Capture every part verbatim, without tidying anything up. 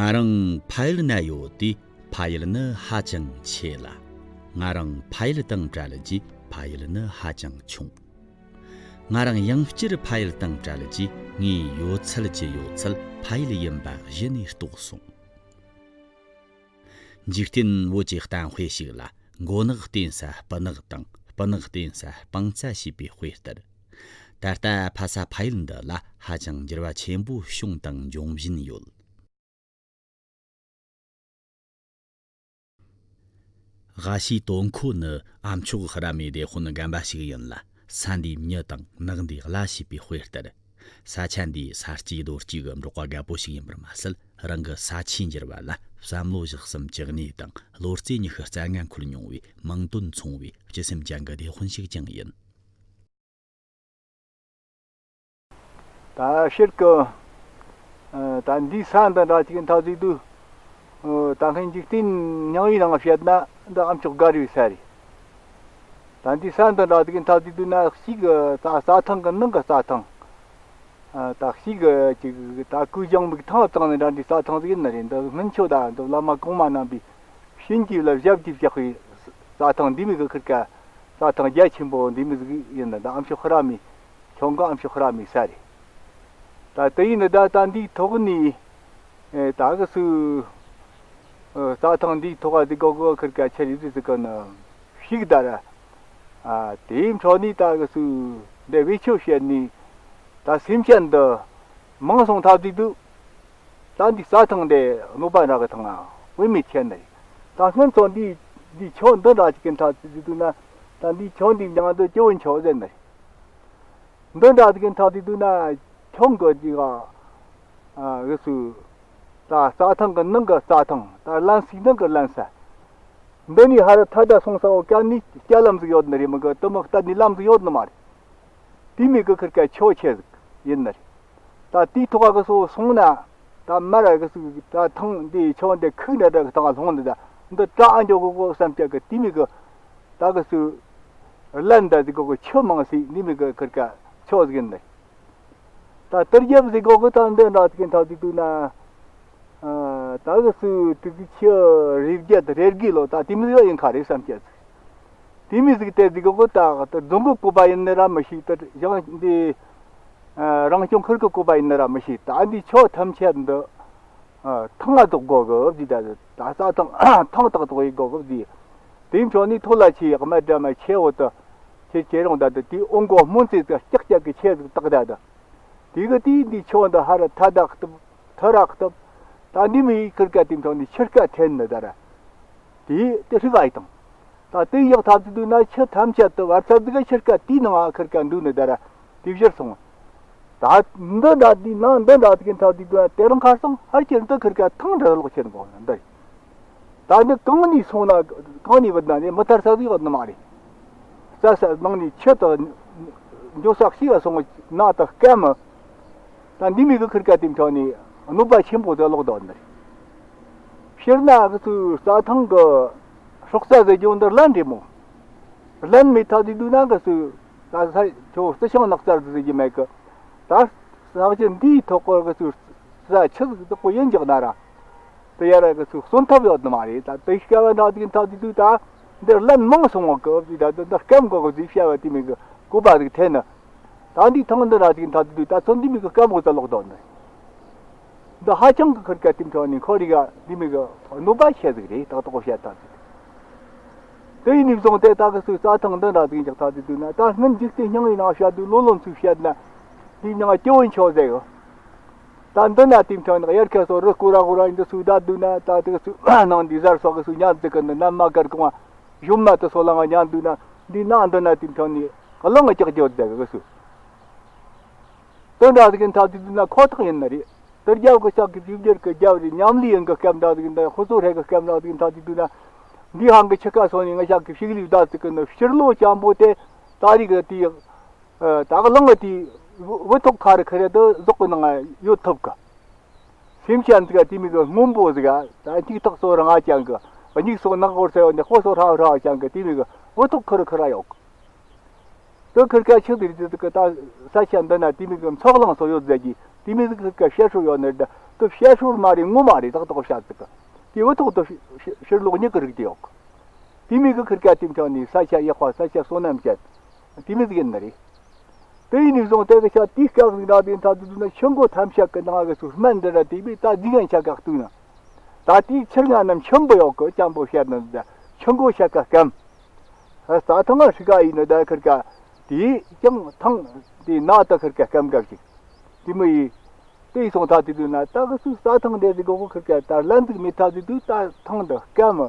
ང་རང་ཕ་ཡུལ་ན་ཡོད་དུས་ཕ་ཡུལ་ནི་ཧ་ཅང་ཆེ་ལ། ང་རང་ཕ་ཡུལ་དང་བྲལ་རྗེས་ཕ་ཡུལ་ནི་ཧ་ཅང་ཆུང་། ང་རང་ཡང་བསྐྱར་ཕ་ཡུལ་དང་བྲལ་རྗེས་ངའི་ཡོད་ཚད་ཀྱི་ཡོད་ཚད་ཕ་ཡུལ་ཡིན་པ་གཞི་ནས་རྟོགས་སོང་། འཇིག་རྟེན་བོད་ཀྱི་གཏམ་དཔེ་ཞིག་ལ། མགོ་ནག་བསྟེན་ས་སྤུ་ནག་དང་སྤུ་ནག་བསྟེན་ས་སྤང་རྩྭ་ཞེས་པའི་དཔེ་ལྟར། ད་ལྟ་ཕ་ས་ཕ་ཡུལ་འདི་ལ་ཧ་ཅང་འགྱུར་བ་ཆེན་པོ་བྱུང་དང་འབྱུང་བཞིན་ཡོད། ཝ་ཤིའི་དོ་མཁོ་ནི་ཨ་མཆོག་ར་མའི་སྡེ་དཔོན་རྒན་པ་ཞིག་ཡིན་ལ། ས་འདིའི་མྱི་དང་ནགས་འདིའི་བླ་ཞེས་པའི་དཔེ་ལྟར། ས་ཆ་འདིའི་ས་སྐྱེས་རྡོ་སྐྱེས་ཀྱི་འབྲོག་པ་རྒད་པོ་ཞིག་ཡིན་པར་མ་ཟད། རང་གི་ས་ཆའི་འགྱུར་བ་ལ་བསམ་བློ་བཞག་སེམས་ཀྱི་གནས་དང་བློ་རྩེ་ཉི་ཤུ་རྩ་ལྔ་འཁོར་མྱོང་བའི་མིང་དོན་མཚུངས་པའི་སྤྱི་སེམས་ཅན་གྱི་སྡེ་དཔོན་ཞིག་ཀྱང་ཡིན། ད་ཕྱིར་གི། ཨ། ད་འདིའི་ས་འདི་འདྲ་ཅིག་འཐབ་ཟིག་དུས། ཨ། ད་སྔོན་འཇིག་རྟེན་རྙིང་བའི་ནང་བཤད་ན་འདི་ཨ་མཆོག་དགའ་རིའི་ས་རེད། ད་འདིའི་ས་འདི་འདྲ་ཅིག་འཐབ་ཟིག་དུས་ན་གཅིག་གི་རྩྭ་རྩྭ་ཐང་གི་ནང་གི་རྩྭ་ཐང་། ཨ། ད་གཅིག་གི་ཅིག་ད་ཀོས་ལྗང་མིག་ཐང་བཙངས་ནས་འདྲ་འདྲའི་རྩྭ་ཐང་ཟིག་ཡིན་ནི་རེད། འདི་སྔོན་ཆད་ད་འདི་བླ་མ་གོང་མ་རྣམ་པས་བྱིན་གྱིས་བརླབས་ཞབས་ཀྱིས་བཅགས་པའི་རྩྭ་ཐང་འདི་མོ་གི་ཁུར་ཀ་རྩྭ་ཐང་རྒྱ་ཆེན་པོ་འདི་མོ་ཟིག་ཡིན་ནི། ད་ཨ་མཆོག་ཁ་ར་མའི་ཁྱོད་གི་ཨ་མཆོག་ཁ་ར་མའི་ས་རེད། ད་དེ་ཡིན་ནི་ད་ད་འདིའི་ཐོག་ནས། ཨེ། ད་གི་སུ། ཨ། རྩྭ་ཐང་འདིའི་ཐོག་ག་འདི་གོ་གོ་ཁུར་ཀ་ཆེ་རི་རི་ཟིག་གི་ནི་ཞིག་ད་ར། ཨ། དེའི་འཕྲོ་ནས་ད་གི་སུ་འདི་བེད་སྤྱོད་བྱས་ནས་ད་སེམས་ཅན་འདི་མང་སོང་ཐབས་དུས་དུས། ད་འདི་རྩྭ་ཐང་འདི་གནོད་པ་འདྲ་གི་ཐང་ང་དབུས་མི་ཁྱེར་ནི། ད་སྔོན་ཚོ་འདི་འདི་ཆོ་འདི་འདྲ་ཅིག་གི་འཐབ་དུས་དུས་ན། ད་འདི་ཆོ་འདི་མྱང་འདི་སྐྱོ་བོ་ཆོ་ཟེར་ནི། འདི་འདྲ་ཅིག་གི་འཐབ་དུས་དུས་ན་ཁྱོད་གི་འདི་ག། ཨ། གི་སུ། ད་རྩྭ་ཐང་གི་ནང་གི་རྩྭ་ཐང་། ད་རླན་སའི་ནང་གི་རླན་ས། འདི་ནས་ཧ་ར་ཐ་ད་སོང་ས་འོ་སྐྱ་ནི་སྐྱ་ལམ་ཟིག་ཡོད་ནི་རེད། མི་གི་དུ་མི་གཏད་ནི་ལམ་ཟིག་ཡོད་ནི་མ་རེད། དེ་མོ་གི་ཁུར་ཀ་ཆོ་ཆེ་ཟིག་ཡིན་ནི་རེད། ད་དེའི་ཐོག་ག་གི་སོ་སོང་ན། ད་མར་གི་སུ་ད་ཐང་འདི་ཆོ་འདི་ཁུག་ན་འདྲ་གི་ཐང་ལྷུང་འདི། ད་འདི་བྲག་འགྱོ་གོ་གོ་བསམ་སྐྱ་གི་དེ་མོ་གི། ད་གི་སུ་རླན་འདྲ་ཟིག་གོ་གི་ཆུ་མང་སའི་འདི་མོ་གི་ཁུར་ཀ་ཆོ་ཟིག་ཡིན་ནི་རེད། ད་དེར་རྒྱབ་ཟིག་གོ་གི་ད་འདི་འདྲ་ཟིག་འཐབ་ཟིག་དུས་ན། ཨ། ད་གི་སུ་དུ་གི་ཆུ་རི་རྒྱ་དེ་རེ་དགེ་ལོ་ད་དེ་མོ་ཟིག་ཡིན་ཁ་རེད་བསམ་སྐྱ་ཟིག། དེ་མོ་ཟིག་དེ་ཟིག་གོ་གི་ད་དེ་རྫོང་གི་བཀོད་པ་ཡིན་ནི་ར་མི་ཤེས། དེ་ཞང་འདི། ཨ། རང་སྐྱོང་ཁུལ་གི་བཀོད་པ་ཡིན་ནི་ར་མི་ཤེས། ད་འདི་ཆོ་ཐམས་ཅད་འདི། ཨ། ཐང་ང་དོག་གོ་གི་བཟི། ད་ད་རྩྭ་ཐང་ཐང་ཏག་ཏག་ཡིན་གོ་གི་བཟི། དེའི་འཕྲོ་ནས་ཐོ་ལ་ཆེ་ཡག་མ་འདྲ་མ་ཆེ་བོ་དུ་ཆེ་ཆེ་རུང་ད་དུ་དེའི་ཨོང་གོ་སྨོན་རྩེ་དུ་ལྕག་ལྕག་གི་ཆེ་ཟིག་བཏགས་ད་དུ། དེ་གི་དེའི་འདི་ཆོ་འདི་ཧ་ར་ཐ་དག་ཏུ་ཐ་རག་ཏུ། ད་འདི་མོའི་ཁུར་ཀ་དེའི་འཕྲོ་ནས་ཆུར་ཀ་ཐེན་ནི་ད་ར། དེ་དེ་ཧྲི་ག་ཡི་དང་། ད་དེ་ཡག་ཐབས་ཀྱི་དུས་ན་ཆུ་ཐམས་ཅད་དུ་བར་ཚབ་ཟིག་ག་ཆུར་ཀ་དེའི་ནང་ང་ཁུར་ཀ་འདུག་ནི་ད་ར། དེ་བཞུར་སོང་། ད་འདི་འདྲ་དེའི་ནང་འདི་འདྲ་དེ་གི་འཐབ་དུས་དུས་ན་དེ་རང་ཁར་སོང་ཧར་ཁྱེར་འདི་ཁུར་ཀ་ཐང་འདྲ་ལོག་ཁྱེར་འགོ་ན་འདི། ད་ནི་གང་ནས་སོང་ན་གང་ནས་བུད་ན་ནི་མི་ཐར་ས་ཟིག་ཡོད་ནི་མ་རེད། རྩྭ་ས་ནང་ནས་ཆུ་དང་འགྱོ་ས་ཤི་བ་སོང་ན་ད་སྐམ། ད་འདི་མོ་གི་ཁུར་ཀ་དེའི་འཕྲོ་ནས་གནོད་པ་ཆེན་པོ་ཟིག་ལོག་འདུག་ནི་རེད། སྤྱིར་ན་གི་སུ་རྩྭ་ཐང་གི་སྲོག་རྩ་ཟེར་རྒྱུ་འདི་རླན་རེད་མོ། རླན་མེད་ཐབས་དུས་དུས་ན་གི་སུ་ད་ས་ཁྱོད་རྩི་ཤིང་ནགས་ཚལ་ཟེར་རྒྱུ་མེད་གི། ད་ས་གཞི་འདིའི་ཐོག་གི་གི་སུ་ས་ཆུ་ཟིག་དག་པོ་ཡིན་འཇག་ན་ར། དེ་ཡ་ར་གི་སུ་གསོན་ཐབས་ཡོད་ནི་མ་རེད། ད་དེ་སྐྱ་བ་འདྲ་ཟིག་འཐབ་དུས་དུས་ད་འདི་རླན་མང་སོང་བ་གི་ཟིག་ད་འདི་སྐམ་གོ་གི་ཟིག་བྱ་བ་དེ་མོ་གི་བཀོད་པ་ཟིག་འཐེན་ནི། ད་འདི་ཐང་འདི་འདྲ་ཟིག་འཐབ་དུས་དུས་ད་ཚོ་འདི་མོ་གི་སྐམ་གོ་ཙ་ལོག་འདུག་ནི། འདི་ཧ་ཅང་གི་ཁུར་ཀ་དེའི་འཕྲོ་ནས་ཁོར་རི་ག་འདི་མོ་གི་གནོད་པ་ཆེ་ཟིག་རེད། ཏག་ཏག་བཤད་ཐབས་ཟིག། དེ་ཡིན་ནས་བཟུང་སྟེ་ད་གི་སུ་རྩྭ་ཐང་འདི་འདྲ་ཟིག་འཇག་ཐབས་དུས་དུས་ན། ད་སྔོན་འཇིག་རྟེན་རྙིང་བའི་ནང་བཤད་དུས་ལོ་ལོན་ཚུལ་བཤད་ན་འདི་མྱིང་སྐྱེ་བོ་མཆོག་ཟེར་གི། ད་འདི་ན་དེའི་འཕྲོ་ནས་དབྱར་ཁ་སོགས་རི་སྐོར་ར་སྐོར་ར་འདི་སུ་ད་དུས་ན། ད་དེ་གི་སུ་ནང་འདི་གཟར་སོགས་གི་སུ་ཉལ་ཟིག་གི་འདི་ན་མ་དཀར་གང་བ་གཞོན་མ་དེ་སོགས་ལངས་ཉལ་དུས་ན། འདི་ན་འདི་ན་དེའི་འཕྲོ་ནས་གླང་གི་ལྕགས་ཀྱོག་ཟེར་གི་སུ། དེ་འདྲ་ཟིག་འཐབ་དུས་དུས་ན་ཁོ་ཐག་ཡིན་ནི་རེད། དེ་རྒྱབ་གི་ལྕགས་ཀྱི་བཅུ་སྒྱུར་གི་རྒྱབ་རེད། ཉམས་ལེན་གི་སྐབས་འདྲ་ཟིག་འདི་ཧུ་སུ་ཧྲེ་གི་སྐབས་འདྲ་ཟིག་འཐབ་དུས་དུས་ན། འདི་ཧང་གི་ཆུ་ཁ་སོང་ནས་ང་ཞག་གི་ཕྱུགས་ལུས་བདག་ཟིག་གི་ནི་ཕྱིར་ལོག་ཅང་པོ་དེ་ད་རིག་གི་དེ། ད་གླང་གི་དེ་བུ་ཐོག་ཁ་རི་ཁ་རི་དུ་ཟོག་གི་ནང་ཡོད་ཐུབ་གི། སེམས་ཅན་ཟིག་དེ་མོ་གི་སྔོན་པོ་ཟིག་ད་ཐིག་ཐག་སོ་རང་ང་ཅང་གི་སྙིགས་སོ་ནག་འོར་ས་ཡོད་ནི་ཧོ་སོ་ཧྲ་ཧྲ་ཅང་གི་དེ་མོ་གི་བུ་ཐོག་ཁ་རི་ཁ་རི་ཡོད་གི། དེ་ཁུར་ཀ་ཆུ་དེ་རི་དེ་གི་ད་ས་ཆ་འདི་ན་དེ་མོ་གི་མཚོ་གླང་སོགས་ཡོད་ཟེར་གི། དེ་མོ་ཟིག་ཁིར་ཀ་བཤད་སྲོལ་ཡོད་ནི་རེད། དེ་བཤད་སྲོལ་མ་རེད། ངོ་མ་རེད། ཏག་ཏག་བཤད་ཟིག་གི་དེ་བུ་ཐོག་ཏུ་ཕྱི་ཕྱི་ཕྱིར་ལོག་ཉིད་ཀྱི་རིགས་དེ་ཡོད་གི་དེ་མོ་གི་ཁིར་ཀ་དེ་མཐོང་ནས་ས་ཆ་ཡག་པ། ས་ཆ་བསོད་ནམས་ཅན་དེ་མོ་ཟིག་ཡིན་ནི་རེད། དེ་ཡིན་ནས་བཟུང་དེ་གི་ཤ་དེའི་སྐབས་ཟིག་ར་དེ་འཐབ་དུས་ན་ཆུ་མགོ་ཐམས་ཅད་ཀྱི་ནང་གི་ཚུར་སྨན་འདི་ར་དེ་བས་ད་རྫིག་ཡན་ཆ་ག་བཏུས་ན། ད་དེའི་ཆུ་རྔ་རྣམས་ཆུན་པོ་ཡོད་གི་སྐྱམ་པོ་བཤད་ནི་འདི་ཆུ་མགོ་ཤ་ཀ་སྐམ། རྩྭ་ཐང་ང་ཧྲི་ཀ་ཡིན་ནི་ད་ཁིར་ཀ་དེའི་ཀྱང་ཐང་དེའི་ནང་དུ་ཁིར་ཀ་སྐམ་སྐམ་ཞིག་དེ་མོ་ཡིན། དེ་ཡི་སོང་ཐག་དེ་དུས་ན་ད་གི་སུ་རྩྭ་ཐང་འདྲ་ཟིག་གོ་གི་ཁིར་ཀ་ད་ལན་ཟིག་མེད་ཐག་དེ་དུས་ད་ཐང་འདི་སྐམ་མི་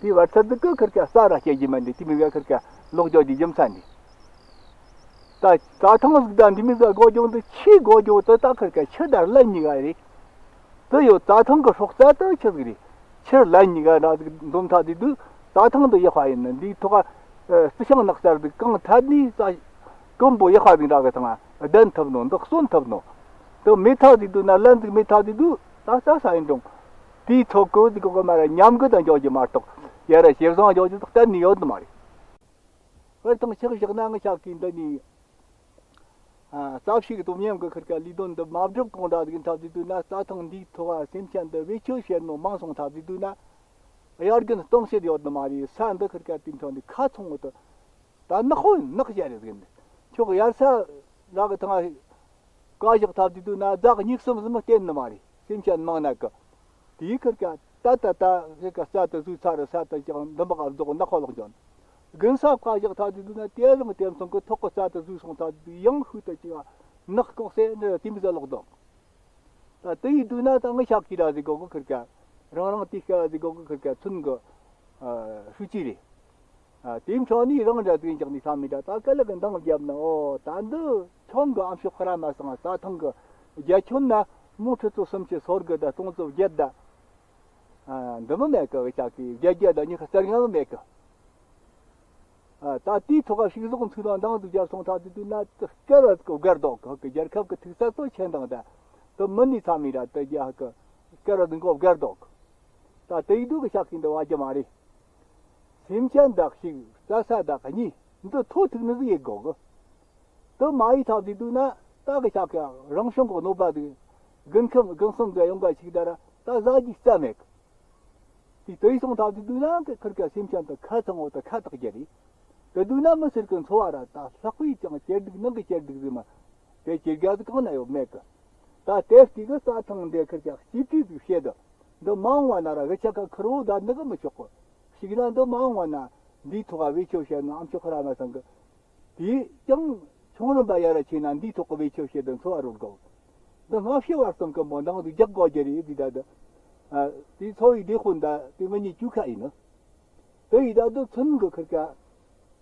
དེའི་བར་ཚར་ཟིག་གི་ཁིར་ཀ་རྩྭ་ར་སྐྱེ་རྒྱུ་མ་འདི་དེ་མོ་གི་ཁིར་ཀ་ལོག་འཇོག་རྒྱུ་རྒྱུ་མཚན་འདི། ད་རྩྭ་ཐང་ཟིག་དང་འདི་མོ་ཟིག་སྒོ་རྒྱུ་འདི་ཆུའི་སྒོ་རྒྱུ་དེ་ད་ཁིར་ཀ་ཆུ་དང་ལན་གཉིས་ཀ་རེད། དེ་ཡོད་རྩྭ་ཐང་གི་སྲོག་རྩ་དེ་ཆུ་ཟིག་རེད། ཆུ་ལན་གཉིས་ཀ་འདྲ་ཟིག་འཛོམས་ཐག་དེ་དུས་རྩྭ་ཐང་དེ་ཡག་པ་ཡིན་ནི་འདིའི་ཐོག་ག་རྩི་ཤིང་ནགས་ཚལ་དེ་གང་ཐད་ནས་རྩྭ་ཀུན་པོ་ཡག་པ་ཟིག་འདྲ་གི་ཐང་ལྡན་ཐུབ་ནོ། འདི་གསོན་ཐུབ་ནོ། དེ་མེད་ཐག་དེ་དུས་ན་ལན་ཟིག་མེད་ཐག་དེ་དུས་ད་རྩྭ་ས་ཡིན་རུང་དེའི་ཐོག་གི་ཟིག་གོ་གི་མ་ར་ཉམས་གི་དང་འཇོག་རྒྱུ་མ་གཏོགས་ཡ་ར་ཞེ་བཟང་འཇོག་རྒྱུ་དེ་གཏན་ནས་ཡོད་ནི་མ་རེད། དཔེར་དང་ཆ་བཞག་ན་ངི་ཤག་གིས་འདི་ནས་ཨ་རྩ་བཤིག་དོ་མཉམ་གི་ཁིར་ཀ་ལས་དོན་འདི་མ་བསྒྲུབ་གོང་འདྲ་ཟིག་འཐབ་དུས་དུས་ན་རྩྭ་ཐང་འདིའི་ཐོག་ག་སེམས་ཅན་འདི་བེད་སྤྱོད་བྱེད་ནོ་མང་སོང་འཐབ་དུས་དུས་ན་དབྱར་དགུན་སྟོང་བཤད་ཡོད་ནི་མ་རེད། ས་འདི་ཁིར་ཀ་དེ་འཐོན་ནས་ཁ་ཚང་བོ་དུ་ད་ནག་པོ་ནག་བྱ་རེད་ཟིག་འདི་ཁྱོད་གི་དབྱར་ས་ར་གི་ཐང་བཀའ་བཞག་ཐབས་དེ་དུས་ན་ཟླ་གཉིས་གསུམ་ཟིན་མི་སྟེར་ནི་མ་རེད། སེམས་ཅན་མང་ན་གི་དེའི་ཁིར་ཀ་ད་ད་ད་ཟེ་ཀ་རྩྭ་དུ་ཟོས་ཚར་རི་ས་དུ་ཀྱང་འདུམ་པ་ག་རྫོགས་ནག་པ་ལོག་འཇོག་ནི། དགུན་ས་བཀའ་བཞག་ཐབས་དེ་དུས་ན་དེ་རིང་དེ་མཚུངས་ཀི་ཐོག་གི་རྩྭ་དུ་ཟོས་སོང་ཐབས་དེ་དུས་ཡང་ཤུགས་དུ་ཅིག་ནག་ལྐོག་སེ་འདི་དེ་མི་ཟ་ལོག་འདུག་ད་དེ་ཡི་དུས་ན་ད་ངི་ཤག་གི་ར་ཟིག་གོ་གི་ཁིར་ཀ་རང་རང་དེ་ཤ་ཟིག་གོ་གི་ཁིར་ཀ་ཚུན་གི་ཧྲུ་ཅི་རེད། ཨ། དེའི་འཕྲོ་ནས་རང་འདྲ་དུས་འཇགས་ནས་བསམ་མི་འདྲ་ད་ག་ལ་གི་འདང་བརྒྱབ་ན། ཨོ་ད་འདི་ཁྱོད་གི་ཨམ་ཤོག་ཁ་ར་མ་སང་རྩྭ་ཐང་གི་རྒྱ་ཁྱོན་ན་མོ་ཁྲི་ཚོ་སུམ་ཅུ་སོ་དགུ་དང་སྟོང་ཚོ་བརྒྱད་དང་། ཨ། འདི་མི་མེད་གི་བྱ་གི་བརྒྱད་བརྒྱ་དང་ཉི་ཤུ་རྩ་ལྔ་མི་མེད་གི་ཨ། ད་དེའི་ཐོག་ག་ཕྱུགས་ཟོག་འཚོས་ན་འདང་དུ་རྒྱབ་སོང་ཐག་དེ་དུས་ན་དེ་སྐལ་བ་གོ་བརྒལ་འདུག་གི་རྒྱལ་ཁབ་གི་ཐུག་ས་ཚོ་ཆེན་དང་ད་དེ་མི་ནི་ཚ་མི་ར་དེ་རྒྱ་གི་སྐལ་བ་གོ་བརྒལ་འདུག་ད་དེའི་དུས་གི་ཤག་གི་འདི་བ་རྒྱུ་མ་རེད། སེམས་ཅན་དག་ཞིག་རྩྭ་ས་དག་གཉིས་འདི་ཐོ་ཐུག་ནི་ཟིག་ཡེད་དགོ་གི་དེ་མ་ཡི་ཐག་དེ་དུས་ན་ད་གི་ཤག་གི་རང་བྱུང་གི་གནོད་པ་དེ་དགུན་ཁམས་དགུན་གསུམ་དུ་ཡོང་ག་ཞིག་ད་ར་ད་ཟ་རྒྱུ་རྩྭ་མེད་གི་དེ་དེ་ཡི་སོང་ཐག་དེ་དུས་ན་གི་ཁིར་ཀ་སེམས་ཅན་དུ་ཁ་ཚང་བོ་དུ་ཁ་བཏགས་རྒྱུ་རེད། དེ་དུས་ན་མི་སེར་གི་འཚོ་བ་ར་ད་ལྷག་པའི་ཀྱང་ཇེ་སྡུག་ནང་གི་ཇེ་སྡུག་ཟིག་མ། དེ་ཇེ་དགའ་ཟིག་གང་ན་ཡོད་མེད་གི་ད་དེ་ལྟའི་གི་རྩྭ་ཐང་འདི་ཁིར་ཀ་གཅིག་གིས་དུ་བཤད་དུ། འདི་མ་འོངས་བ་ན་ར་གི་ཆ་ཀ་ཁུར་བོ་ད་འདི་གི་མི་ཆོག་གི་ཞིག་ན་འདི་མ་འོངས་བ་ན་འདིའི་ཐོག་ག་བེད་སྤྱོད་བྱེད་ན་ཨམ་ཆོག་ཁ་ར་མ་སང་གི་དེས་ཀྱང་ཆུང་རིམ་པ་ཡ་ར་ཆེ་ན་འདིའི་ཐོག་གི་བེད་སྤྱོད་བྱེད་དུ་འཚོ་བ་རོལ་དགོ་འདི་སྔ་ཕྱི་བར་གསུམ་གི་མོ་འདང་དུ་རྒྱག་དགོ་རྒྱུ་རེད་འདི་ད་འདི། ཨ། དེའི་འཚོ་བའི་སྡེ་དཔོན་ད་དེ་མི་གཉིས་བཅུ་ཁ་ཡིན་ནི། དེ་ཡི་ད་དུ་ཚུན་གི་ཁིར་ཀ་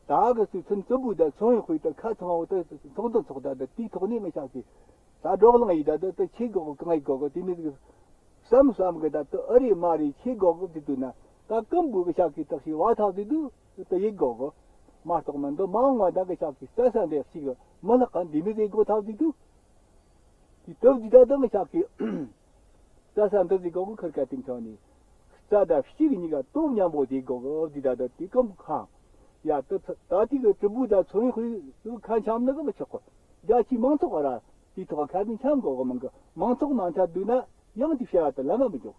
ད་གི་སུ་ཚུན་བཙུན་པོའི་ད་ཚོང་ཡི་དཔེ་ད་ཁ་ཚང་བོ་ད་ཚོགས་འདུ་ཚོགས་ད་ད་དེའི་ཐོག་ནས་མི་ཤག་གི་ད་བགྲོ་གླེང་ཡི་ད་ད་ད་ཆེ་གོ་གི་གང་ཡི་གོ་གི་དེ་མི་ཟིག་བསམ་བསམ་གི་ད་ད་ཨ་རེ་མ་རེ་ཆེ་གོ་གི་དེ་དུས་ན་ད་ཀམ་བུ་གི་ཤག་གི་ད་ཞིག་བ་ཐག་དེ་དུས་ད་ཡི་གོ་གི་མ་གཏོགས་ན་འདི་མ་འོངས་བ་ད་གི་ཤག་གི་ས་ས་འདི་ཞིག་མི་ལྷག་ག་འདི་མི་ཟིག་གོ་ཐག་དེ་དུས། དེ་སྟབས་ཀྱིས་ད་ལྟ་ངི་ཞག་གི་རྩྭ་ས་འདི་ཟིག་གོ་གི་ཁིར་ཀ་དེང་ཐོག་ནས་རྩྭ་དང་ཕྱུགས་གཉིས་ཀ་སྟོབས་མཉམ་པོ་དེ་གོ་གི་འོབ་དེ་ད་ད་དེ་ཀམ་ཁང་ཡ་ད་ད་དེ་གི་གྲུ་བུ་ད་ཚོང་ཁུལ་ཁ་འཆམ་ནི་གི་མི་ཆོག་གི་རྒྱ་ཆེའི་མང་ཚོགས་ར་དེ་ཐོག་ཁ་དེ་འཆམ་གོ་གི་མང་གི་མང་ཚོགས་མང་ཐལ་དུས་ན་ཡང་དེ་བྱ་བ་ད་ལམ་མ་མི་འཇོག་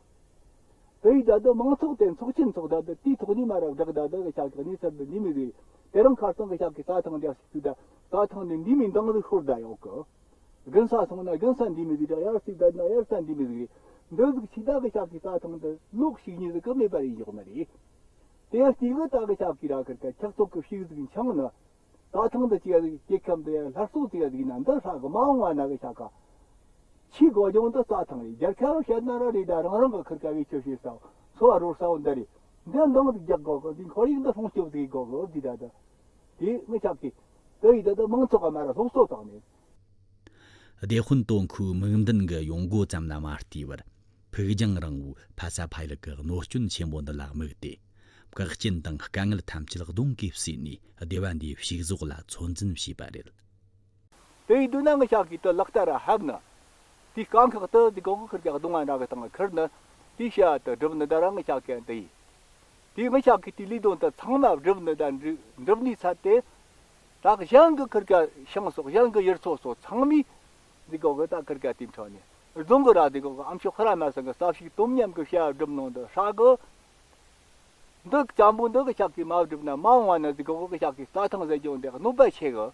དེ་ཡི་ད་ད་མང་ཚོགས་དེ་ཚོགས་ཆེན་ཚོགས་ད་ད་དེ་ཐོག་ནས་མ་ར་བསྒྲགས་ད་ད་གི་ཞག་གི་གནས་ཚུལ་འདི་འདི་མི་ཟིག་དེ་རིང་ཁ་སང་གི་ཞག་གི་རྩྭ་ཐང་འདི་ཞིག་དུས་ད་རྩྭ་ཐང་འདི་འདི་མི་འདང་ཟིག་ཤོར་ད་ཡོད་གི་དགུན་ས་སོང་ན་དགུན་ས་འདི་མི་ཟིག་དང་དབྱར་ཟིག་ད་ན་དབྱར་ས་འདི་མི་ཟིག་རེད། འདི་ཟིག་ཕྱི་ཟླ་གི་ཞག་གི་རྩྭ་ཐང་འདི་ལོག་ཞིག་ཉིན་ཟིག་གི་མེད་པ་རེད་འཇོག་ནི་རེད། དེ་ཡང་དེ་གི་ད་གི་ཞག་གི་ར་ཁིར་ཀ་ཁྱག་ཚོགས་གི་ཕྱུགས་ཟིག་འཆང་ན། རྩྭ་ཐང་འདི་ཅི་ཡ་ཟིག་སྐྱེ་ཁམས་འདི་ཡ་སླར་གསོ་ཅི་ཡ་ཟིག་ན་འདི་ཧྲ་གི་མ་འོངས་བ་ན་གི་ཞག་ག་ཆེས་གོ་རྒྱུ་འདི་རྩྭ་ཐང་རེད། རྒྱལ་ཁབ་བཤད་ན་ར་རེད་ད་རང་རང་གི་ཁིར་ཀ་བེད་སྤྱོད་བྱེད་ས་འཚོ་བ་རོལ་ས་འདི་རེད། འདི་འདང་ཟིག་རྒྱག་དགོ་གི་འདི་ཁོར་ཡུག་འདི་སྲུང་སྐྱོབ་ཟིག་དགོ་གི་འོབ་དེ་ད་ད། དེ་ངི་ཞག་གི་དེ་ཡི་ད་ད་མང་ཚོགས་ག་མ་ར་སློབ་གསོ་བཏང་ནས། སྡེ་དཔོན་ཏོང་ཁུའུ་མིག་མདུན་གྱི་ཡོང་སྒོ་ཙམ་ལ་མ་ལྟོས་པར། ཕུགས་རྒྱང་རིང་བོའི་ཕ་ས་ཕ་ཡུལ་གྱི་གནོད་སྐྱོན་ཆེན་པོ་འདི་ལ་དམིགས་ཏེ། བཀག་རྐྱེན་དང་དཀའ་ངལ་ཐམས་ཅད་གདོང་གིས་བསུས་ནས་སྡེ་བ་འདིའི་ཕྱུགས་ཟོག་ལ་ཚོད་འཛིན་བྱས་པ་རེད། དེ་ཡི་དུས་ན་ངི་ཞག་གིས་དེ་ལག་བསྟར་ར་ཧབ་ན། དེའི་དཀའ་ཁག་དེ་དེ་གོ་གི་ཁིར་ཀ་གདོང་ང་འདྲ་གི་སྟེང་ཁུར་ན། དེའི་བྱ་བ་དེ་སྒྲུབ་ནི་ད་ར་ངི་ཞག་གན་དེ་ཡིན། དེའི་ངི་ཞག་གིས་དེའི་ལས་དོན་དེ་ཚང་མ་སྒྲུབ་ནི་ད་འགྲུབ་ནི་ཚར་ཏེ། ད་གཞན་གི་ཁིར་ཀ་ཤིང་སོགས་གཞན་གི་ཡུལ་ཚོ་སོགས་ཚང་མས། འདི་གོ་གི་ད་ཁིར་ཀ་དེའི་འཕྲོ་ནས་རྫོང་གི་ར་འདི་གོ་གི་ཨ་མཆོག་ཁ་ར་མ་སང་གི་ས་བཤིག་དོམ་ཉམས་གི་བྱ་བ་སྒྲུབ་ནོ་འདི་ཧྲ་གི། འདི་སྤྱང་པོ་འདི་གི་ཞག་གི་མ་བསྒྲུབ་ན་མ་འོངས་བ་ན་འདི་གོ་གི་ཞག་གི་རྩྭ་ཐང་ཟེར་རྒྱུ་འདི་གནོད་པ་ཆེ་གི།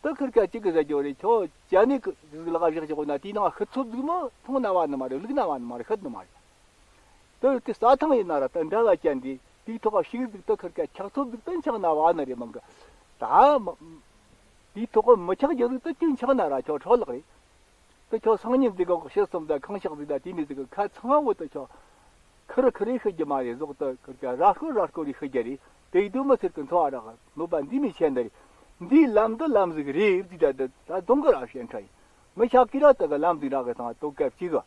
ད་ཁིར་ཀ་གཅིག་གི་ཟེར་རྒྱུ་རེད། ཁྱོད་ཅ་ནི་གི་ཟིག་ལག་བཞག་ཆོག་ན་དེའི་ནང་ཤི་ཚོད་ཟིག་མོ་མཐོང་ན་བ་ནི་མ་རེད། ལུག་ན་བ་ནི་མ་རེད། ཤི་ནི་མ་རེད། དེ་དེ་རྩྭ་ཐང་ཡིན་ན་ར་ད་འདྲ་བ་ཅན་འདི་དེའི་ཐོག་ག་ཤིག་ཟིག་ད་ཁིར་ཀ་ཆག་ཚོད་ཟིག་ད་འཆག་ན་བ་ནི་རེད་མང་གི། ད་མ་དེའི་ཐོག་ག་མི་ཆག་རྒྱུ་ཟིག་ད་ཅིག་འཆག་ན་ར་ཁྱོད་འཕྲོ་བརླག་རེད། ད་ཁྱོད་སང་ཉིན་ཟིག་ག་ཤི་སོང་ད་ཁང་ཤག་ཟིག་ད་དེ་ནི་ཟིག་ག་ཁ་ཚང་བོ་ད་ཁྱོད་ཁིར་ཁིར་ཤི་རྒྱུ་མ་རེད། ཟོག་ད་ཁིར་ཀ་ར་སྐོར་ར་སྐོར་རེ་ཤི་རྒྱུ་རེད། དེ་ཡི་དུས་མི་ཚེ་གི་འཚོ་བ་རག་གནོད་པ་འདི་མི་ཆེ་འདི་རེད། འདིའི་ལམ་འདི་ལམ་ཟིག་རེད་ཟིག་ད་ད་ད་དུང་གི་ར་བཤད་ཁྲ་ཡིན། མི་ཤག་གི་ར་ད་གི་ལམ་ཟིག་ར་གི་ཐང་ལྟོ་སྐབས་གཅིག་གི།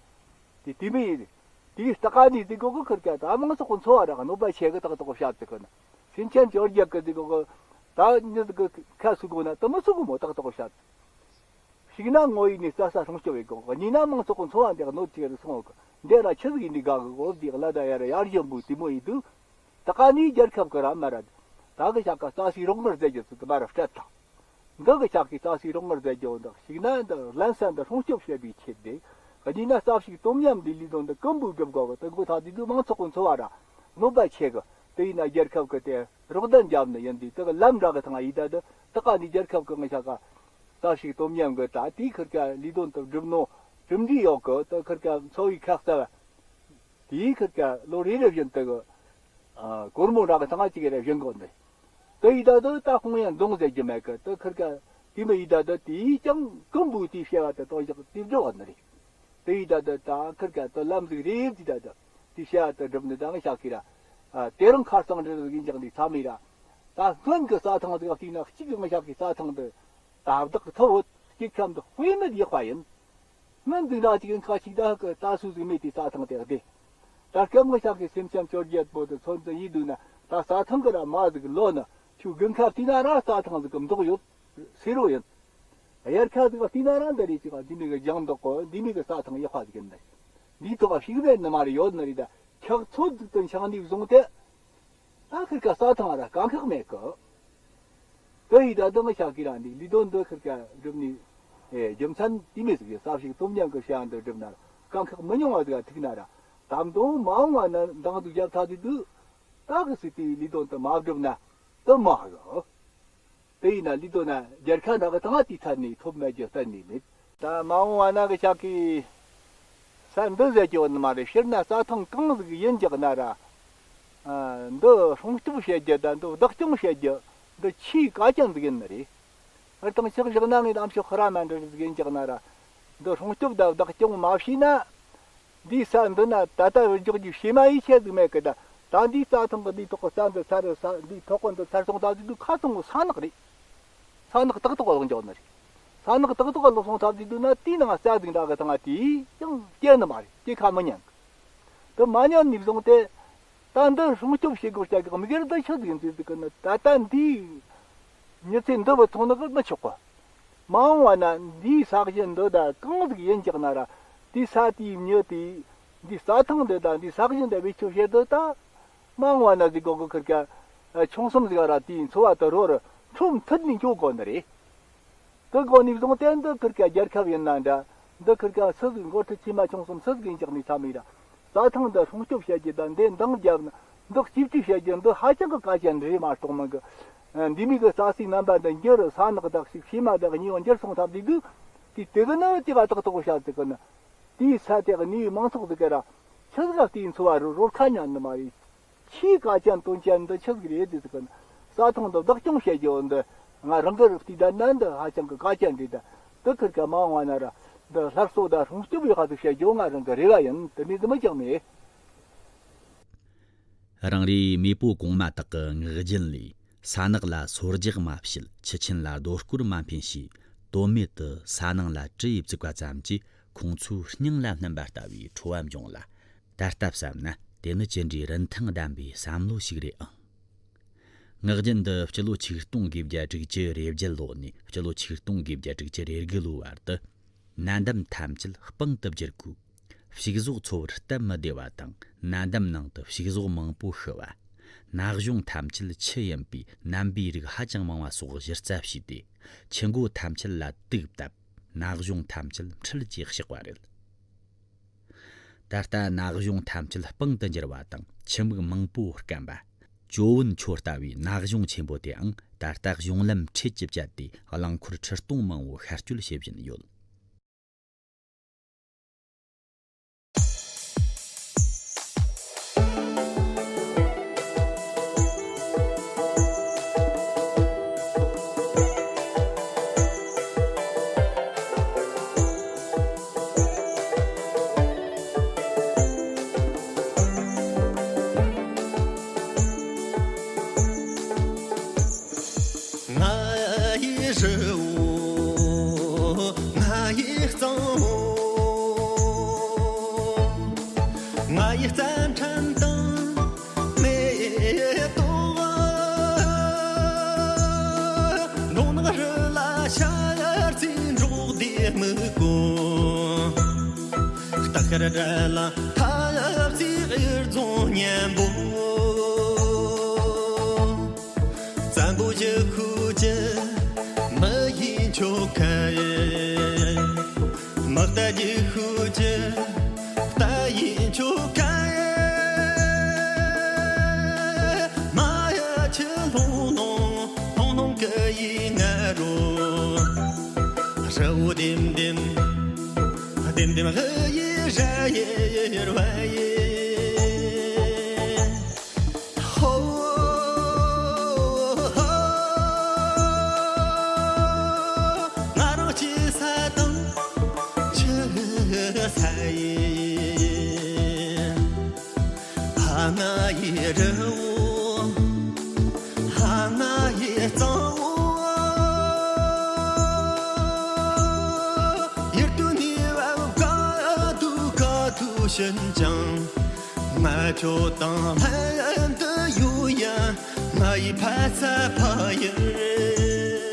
དེ་དེ་མི་ཡིན། དེའི་ལྟ་ག་ནི་དེ་གོ་གི་ཁིར་ཀ་ད་མང་ཚོགས་ཀྱི་འཚོ་བ་རག་གནོད་པ་ཆེ་གི་ཏག་ཏག་བཤད་དེ་གི་ན། སེམས་ཅན་བཅོ་བརྒྱད་གི་དེ་གོ་གི་ད་མྱི་ཟིག་གི་ཁ་སུ་གོ་ན་དེ་མི་སུ་གོ་མོ་ཏག་ཏག་བཤད། ཞིག་ན་ངོ་ཡི་ནི་རྩྭ་ས་སྲུང་སྐྱོབ་བྱེད་དགོས། གཉིས་ན་མང་ཚོགས་ཀྱི་འཚོ་བ་འདི་གནོད་ཅིག་རུ་སོང་གི། འདི་ལ་ཆི་ཟིག་ཡིན་ནི་དགའ་གི་གོ་འདི་ལ་ད་ཡར་ཡར་བཞིན་པོ་དེ་མོ་ཡིན་དུས། ད་ག་ནི་རྒྱལ་ཁབ་ཀྱི་ར་མ་ར། ད་གི་ཞག་ག་རྩྭ་སའི་རོགས་དངུལ་བཙལ་རྒྱུ་ཚོ་དུ་མ་ར་སྤྲད་དང་། འདི་གི་ཞག་གི་རྩྭ་སའི་རོགས་དངུལ་བཙལ་རྒྱུ་འདི་ཞིག་ན་འདི་ལན་ས་འདི་སྲུང་སྐྱོབ་བྱེད་པའི་ཆེད་དེ། གཉིས་ན་རྩྭ་ཞིག་དོམ་ཉམས་འདི་ལས་དོན་འདི་ཀུན་པོ་སྒྲུབ་དགོས་གི། དེ་གོ་ཐག་དེ་དུས་མང་ཚོགས་ཀྱི་འཚོ་བ་ར་གནོད་པ་ཆེ་གི། དེ་ཡིན་ན་རྒྱལ་ཁབ་ཀྱི་དེ་རོགས་ཟླ་འཇབ་ནི་ཡིན་དུས་དེ་གི་ལམ་འདྲ་གི་ཐང་ཡིན་ད་དུ་ད་ག་ནི་རྒྱལ་ཁབ་ཀྱི་ངི་ཞག་ག་རྩྭ་ཞིག་དོམ་ཉམས་གི་ད་དེའི་ཁིར་ཀ་ལས་དོན་དུ་སྒྲུབ་ནོ་གྲུབ་འབྲས་ཡོད་གི། ད་ཁིར་ཀ་འཚོ་བའི་ཁ་རྩ་བ། དེའི་ཁིར་ཀ་ལོ་རེ་རེ་བཞིན་དུ་གི་སྒོར་མོ་འདྲ་གི་ཐང་གཅིག་རེ་བཞིན་གོ་ནི། དེ་ཡི་ད་དུ་ད་ཁོང་ཡང་འདོང་ཟེར་རྒྱུ་མེད་གི། ད་ཁིར་ཀ་དེ་མི་ཡི་ད་དུ་དེའི་ཀྱང་ཀུན་པོ་དེའི་བྱ་བ་དེ་དོན་བཞག་དེ་འགྲོ་བ་ནི་རེད། དེ་ཡི་ད་དུ་ད་ཁིར་ཀ་ད་ལམ་ཟིག་རེ་དེ་ད་དུ་དེ་བྱ་བ་དེ་སྒྲུབ་ནི་ད་ང་ཞག་གི་ར། དེ་རིང་ཁ་སང་འདྲ་ཟིག་ཡིན་ཀྱང་འདི་ཚ་མི་ར། ད་སྔོན་གི་རྩྭ་ཐང་ཟིག་བལྟས་ན་གཅིག་གི་ང་ཞག་གི་རྩྭ་ཐང་དུ་ད་བདག་ཐོབ་བོད་སྐྱེ་ཁམས་དུ་དཔེ་མེད་ཡག་པ་ཡིན། སྔོན་འཛིན་གྲྭ་གཅིག་ཡིན་ཁ་ཞིག་ད་ཧ་གི་ད་སུ་ཟིག་མེད་དེ་རྩྭ་ཐང་དེ་བདེ། ད་སྐབས་ང་ཞག་གི་སེམས་ཅན་བཅོ་བརྒྱད་པོ་དུ་ཚོད་འཛིན་ཡིན་འདུག་ན་ད་རྩྭ་ཐང་གི་ར་མ་ཟིག་ལོ་ན་ཆུ་དགུན་ཁ་བལྟས་ན་ར་རྩྭ་ཐང་ཟིག་གི་མདོག་ཡོད། སེར་རོ་ཡིན། དབྱར་ཁ་ཟིག་བལྟས་ན་ར་འདི་རེད་ཅིག་འདི་མི་གི་ལྗང་མདོག་གོ་འདི་མི་གི་རྩྭ་ཐང་ཡག་པ་ཟིག་ཡིན་ནི། འདིའི་ཐོག་ཞིག་རེད་ནི་མ་རེད་ཡོད་ནི་རེད། ད་ཁྱག་ཚོད་ཟིག་ཏུ་འཆང་ནི་བཟུང་སྟེ། ད་ཁིར་ཀ་རྩྭ་ཐང་ར་དཀའ་ཁག་མེད་གི། དེ་ཡི་ད་དུང་ཞག་གི་ར་འདི་ལས་དོན་འདི་ཁིར་ཀ་སྒྲུབ་ནི། ཨེ་རྒྱུ་མཚན་དེ་མི་ཟིག་གི་རྩྭ་ཞིག་དོམ་ཉམས་གི་བྱ་འདི་སྒྲུབ་ན་དཀའ་ཁག་མི་ཉུང་བ་ཟིག་ཐུག་ན་ར། ད་དུང་མ་འོངས་བ་ན་འདང་དུ་རྒྱབ་ཐག་དེ་དུས། ད་གི་སྲིད་དེའི་ལས་དོན་དུ་མ་བསྒྲུབ་ན་དུ་མ་གི། དེ་ཡིན་ན་ལས་དོན་ན་རྒྱལ་ཁ་འདྲ་གི་ཐང་དེའི་ཐད་ནས་ཐོབ་མེད་རྒྱུ་གཏན་ནས་མེད། ད་མ་འོངས་བ་ན་གི་ཞག་གི་ས་འདི་ཟེར་རྒྱུ་ནི་མ་རེད། སྤྱིར་ན་རྩྭ་ཐང་གང་ཟིག་ཡིན་ཀྱང་ན་ར། ཨ། འདི་སྲུང་སྐྱོབ་བྱེད་རྒྱུ་དང་འདི་བདག་སྐྱོང་བྱེད་རྒྱུ་འདི་ཆེས་དཀའ་རྐྱེན་ཟིག་ཡིན་ནི་རེད། ཨར་དང་ཕྱག་བཞག་ན་ངས་ཨམ་ཤོག་ཁ་ར་མ་འདྲ་ཟིག་ཡིན་ཀྱང་ན་ར། འདི་སྲུང་སྐྱོབ་དང་བདག་སྐྱོང་མ་བྱས་ན། འདིའི་ས་འདི་ན་ད་ལྟ་འཇོག་རྒྱུ་བྱེ་མ་ཡིས་ཆེ་ཟིག་མེད་གི། ད་ད་འདིའི་རྩྭ་ཐང་གི་འདིའི་ཐོག་གི་རྩྭ་འདི་ཚར་ས་འདིའི་ཐོག་གི་འདི་ཚར་སོང་ད་ཟིག་དུས་ཁ་ཚང་གི་ས་ནག་རེད། ས་ནག་ཏག་ཏག་ལོག་འཇོག་ནི་རེད། ས་ནག་ཏག་ཏག་ལོག་སོང་ད་ཟིག་དུས་ན་དེའི་ནང་རྩྭ་ཟིག་འདྲ་གི་ཐང་ང་དེ་ཡང་སྐྱེ་ནི་མ་རེད། སྐྱེ་ཁ་མི་ཉན་གི། དེ་མ་ཉན་ནས་བཟུང་སྟེ། ད་འདི་སྲུང་སྐྱོབ་བྱེད་དགོས་ཀྱི་གི་དམིགས་ཡུལ་འདི་ཆི་ཟིག་ཡིན་ཟེར་དུས་གི་ནི་ད་ལྟ་འདིའི་མྱི་ཚེ་འདི་བུད་སོང་ནི་གི་མི་ཆོག་གི། མ་འོངས་བ་ན་འདིའི་ས་གཞི་འདི་ད་གང་ཟིག་ཡིན་ཀྱང་ན་ར། དེའི་ས་དེའི་མྱི་དེའི་འདིའི་རྩྭ་ཐང་འདི་དང་འདིའི་ས་གཞི་འདི་བེད་སྤྱོད་བྱེད་དུས་ད། མ་འོངས་བ་ན་ཟིག་གོ་གི་ཁིར་ཀ་ཆུང་གསུམ་ཟིག་ར་དེའི་འཚོ་བ་དུ་རོ་རུ་ཁྲོམ་མཐུད་ནས་འགྱོ་དགོས་ནི་རེད། དེ་གོ་ནས་བཟུང་སྟེ་འདི་ཁིར་ཀ་རྒྱལ་ཁབ་ཡིན་ན་འདྲ། འདི་ཁིར་ཀ་སུ་ཟིག་འགོ་ཁྲིད་ཆེ་མ་ཆུང་གསུམ་སུ་ཟིག་ཡིན་ཀྱང་ནི་ཚ་མི་ར། རྩྭ་ཐང་འདི་སྲུང་སྐྱོབ་བྱེད་རྒྱུ་དང་འདི་འདང་བརྒྱབ་ན་འདི་གཅེས་སྤྲས་བྱེད་རྒྱུ་འདི་ཧ་ཅང་གི་དཀའ་རྐྱེན་རེད་མ་གཏོགས་མིན་གི། འདི་མིག་གི་རྩྭ་སའི་རྣམ་པ་འདི་འགྱུར་རུ་ས་ནག་དག་ཞིག་བྱེ་མ་དག་གཉིས་པོ་འགྱུར་སོང་ཐབས་དེ་དུས། དེ་དེ་གི་ནི་དེ་ག་ཏག་ཏག་བྱ་ཟིག་གི་ནི། དེའི་ས་དེ་གི་ནི་མང་ཚོགས་ཟིག་གི་ར། ཆི་ཟིག་ག་དེའི་འཚོ་བ་རུ་རོལ་ཁ་ཉན་ནི་མ་རེད། ཆེས་དཀའ་རྐྱེན་དོན་རྐྱེན་འདི་ཆི་ཟིག་རེད་དེ་ཟིག་གི་ནི། རྩྭ་ཐང་འདི་བདག་སྐྱོང་བྱེད་རྒྱུ་འདི་ང་རང་གི་རུ་བལྟས་ད་ན་འདི་ཧ་ཅང་གི་དཀའ་རྐྱེན་རེད། ད་འདི་ཁིར་ཀ་མ་འོངས་བ་ན་ར་འདི་སླར་གསོ་དང་སྲུང་སྐྱོབ་ཡག་ག་ཟིག་བྱེད་རྒྱུ་ང་རང་གི་རེ་བ་ཡིན། དེ་མིན་དེ་མི་ཅང་མེད། རང་རེའི་མེས་པོ་གོང་མ་དག་གི་ངག་རྒྱུན་ལས། ས་ནག་ལ་སོ་རྒྱག་མ་བྱེད། ཁྱི་ཆེན་ལ་རྡོ་སྐོར་མ་འཕེན་ཞེས། དོན་མེད་དུ་ས་ནང་ལ་གྲི་ཡིས་བཙུགས་པ་ཙམ་གྱིས་ཁོང་ཚོའི་སྙིང་ལ་སྣུན་པ་ལྟ་བུའི་ཁྲོ་བ་འབྱུང་ལ། ད་ལྟ་བསམ་ན་དེ་ནི་ཅི་འདྲའི་རིན་ཐང་ལྡན་པའི་བསམ་བློ་ཞིག་རེད་ཨང་། ངག་རྒྱུན་འདི་སྤྱི་ལོ་ཆིག་སྟོང་དགུ་བརྒྱ་དྲུག་ཅུ་རེ་བརྒྱད་ལོ་ནས་སྤྱི་ལོ་ཆིག་སྟོང་དགུ་བརྒྱ་དྲུག་ཅུ་རེ་དགུ་ལོའི་བར་དུ། ནད་འདམ་ཐམས་ཅད་སྤང་དུ་བསྒྱུར་དགོས། ཕྱུགས་ཟོག་འཚོ་བར་སྟབས་མི་བདེ་བ་དང་། ནད་འདམ་ནང་དུ་ཕྱུགས་ཟོག་མང་པོ་ཤི་བ། ན་གཞོང་ཐམས་ཅད་ཁྱི་ཡིན་པའི་ནད་འབུའི་རིགས་ཧ་ཅང་མང་བ་སོགས་གཞི་རྩ་བྱས་ཏེ། ཁྱི་མགོ་ཐམས་ཅད་ལ་དུག་བཏབ། ན་གཞོང་ཐམས་ཅད་འཁྲུད་ཅེས་བཤགས་པ་རེད། ད་ལྟ་ན་གཞོང་ཐམས་ཅད་སྤང་དུ་འགྱུར་བ་དང་ཆུ་མིག་མང་པོ་སྐམ་པ། ཇོ་བོན་ཁྱོད་ལྟ་བུའི་ན་གཞོང་ཆེན་པོ་དེའང་ད་ལྟ་གཞུང་ལམ་འཕྲེད་ཀྱིས་བཅད་དེ་རླངས་འཁོར་ཁྲི་སྟོང་མང་བོ་ཤར་སྐྱོད་བྱེད་བཞིན་ཡོད། ང་ཡི་རི་བོ། ང་ཡི་གཙང་བོ། ང་ཡི་རྩྭ་ཕྲན་དང་མེ་ཏོག་འབྲོང་ནག་རི་ལ་ཤར་རྩི་འབྲོག་སྡེ་མི་དགོས། སྟག་ཤར་དགྲ་ལ་ཐབས་རྩིས་གཡུ་རྫོང་སྙན་པོ། བཙན་པོ་ཡི་ཤུལ་གྱི་མི་ཡི་ཆོལ་ཁ། དམག་རྟ་ཡི་ཤུལ་གྱི་རྟ་ཡི་ཆོལ་ཁ། མ་ཡ་ཆུ་ལྷུང་ལྷུང་ལྷུང་ལྷུང་གི་ཡི་ང་རོ། ཧྲ་བོ་ལྡེམ་ལྡེམ། ལྡེམ་ལྡེམ་ཧི་ཡི་ར་ཡི་ར་བ་ཡི། ཧོ། ང་རང་སྐྱེས་ས་དང་ཆགས་ས་ཡིན། ཨ་ང་ཡི་རི་བོ། ཨ་ང་ཡི་གཙང་བོ། ཡུལ་དུ་ནི་བབ་ག་དུ་ག་དུ་ཕྱིན་ཀྱང་། ང་ཁྱོད་དང་ལྷན་དུ་ཡོད་ཡ། ང་ཡི་ཕ་ས་ཕ་ཡུལ།